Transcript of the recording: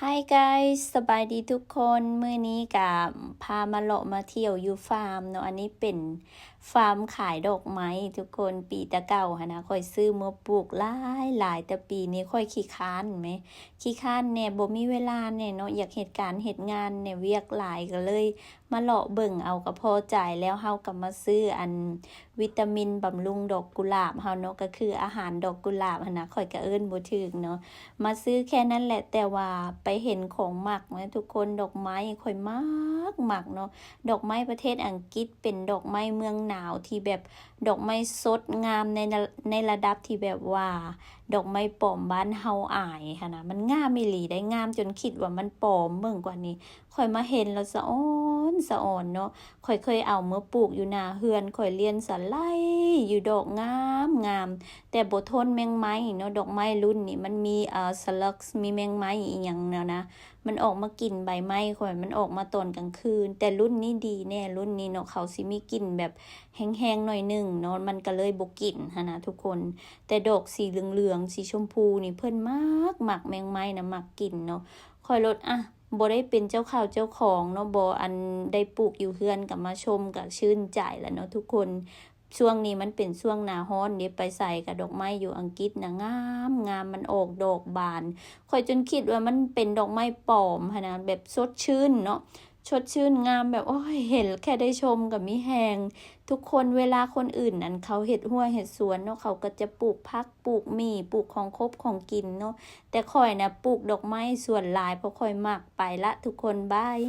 Hi guys ສະບາຍດີທຸກຄົນ ມື້ນີ້ກະພາມາເລາະມາທ່ຽວຢູ່ຟາມເນາະ ອັນນີ້ເປັນຟາມຂາຍດອກໄມ້ທຸກຄົນ ປີແຕ່ເກົ່າຫັ້ນນະ ຂ້ອຍຊື້ມາປູກຫຼາຍໆ ແຕ່ປີນີ້ຂ້ອຍຂີ້ຄ້ານແໝ ຂີ້ຄ້ານແດ່ ບໍ່ມີເວລາແດ່ເນາະ ຢາກເຮັດການເຮັດງານແດ່ ວຽກຫຼາຍ ກະເລີຍມາເລາະເບິ່ງເອົາ ກະພໍໃຈແລ້ວ ເຮົາກະມາຊື້ອັນ ວິຕາມິນບຳລຸງດອກກຸຫຼາບເຮົາເນາະ ກະຄືອາຫານດອກກຸຫຼາບຫັ້ນນະ ຂ້ອຍກະເອີ້ນບໍ່ຖືກເນາະ ມາຊື້ແຄ່ນັ້ນແຫຼະ ແຕ່ວ່າໄປເຫັນຂອງມັກນະທຸກຄົນ ດອກໄມ້ ຂ້ອຍມັກມັກເນາະ ດອກໄມ້ປະເທດອັງກິດ ເປັນດອກໄມ້ເມືອງໜາວທີ່ແບບ ດອກໄມ້ສົດງາມໃນ ໃນລະດັບທີ່ແບບວ່າ ດອກໄມ້ປອມບ້ານເຮົາອາຍຫັ້ນນະ ມັນງາມອີ່ຫຼີໃດ໋ ງາມຈົນຄິດວ່າມັນປອມ ເບິ່ງກ່ອນນີ້ ຂ້ອຍມາເຫັນແລ້ວສະອອນສະອອນເນາະ ຂ້ອຍເຄີຍເອົາມາປູກຢູ່ໜ້າເຮືອນ ຂ້ອຍລ້ຽງສະໄຫຼຢູ່ ດອກງາມງາມ ແຕ່ບໍ່ທົນແມງໄມ້ເນາະ ດອກໄມ້ລຸ້ນນີ້ມັນມີ ເອີ ສະລັກ ມີແມງໄມ້ອີ່ຫຍັງແນວນະ ມັນອອກມາກິນໃບໄມ້ຂ້ອຍ ມັນອອກມາຕອນກາງຄືນ ແຕ່ລຸ້ນນີ້ດີແດ່ ລຸ້ນນີ້ເນາະ ເຂົາຊິມີກິ່ນແບບແຮງໆໜ້ອຍໜຶ່ງເນາະ ມັນກະເລີຍບໍ່ກິນຫັ້ນນະທຸກຄົນ ແຕ່ດອກສີເຫຼືອງໆ ສີຊົມພູນີ້ ເພິ່ນມັກມັກ ແມງໄມ້ນະມັກກິນເນາະ ຂ້ອຍໂລດ ອະ ບໍ່ໄດ້ເປັນເຈົ້າເຂົ້າເຈົ້າຂອງເນາະ ບໍ່ ອັນ ໄດ້ປູກຢູ່ເຮືອນ ກະມາຊົມ ກະຊື່ນໃຈແລ້ວເນາະທຸກຄົນ ຊ່ວງນີ້ມັນເປັນຊ່ວງໜ້າຮ້ອນເດ ໄປໃສກະດອກໄມ້ ຢູ່ອັງກິດນະງາມງາມ ມັນອອກດອກບານ ຂ້ອຍຈົນຄິດວ່າມັນເປັນດອກໄມ້ປອມຫັ້ນນະ ແບບສົດຊື່ນເນາະ ສົດຊື່ນງາມ ແບບ ໂອ້ຍ ເຫັນແຄ່ໄດ້ຊົມກະມີແຮງ ທຸກຄົນ ເວລາຄົນອື່ນນັ້ນ ເຂົາເຮັດຮົ້ວເຮັດສວນເນາະ ເຂົາກະຈະປູກຜັກ ປູກໝີ່ ປູກຂອງຄົບຂອງກິນເນາະ ແຕ່ຂ້ອຍນະປູກດອກໄມ້ສວນຫຼາຍ ເພາະຂ້ອຍມັກ ໄປລະທຸກຄົນ ບາຍ.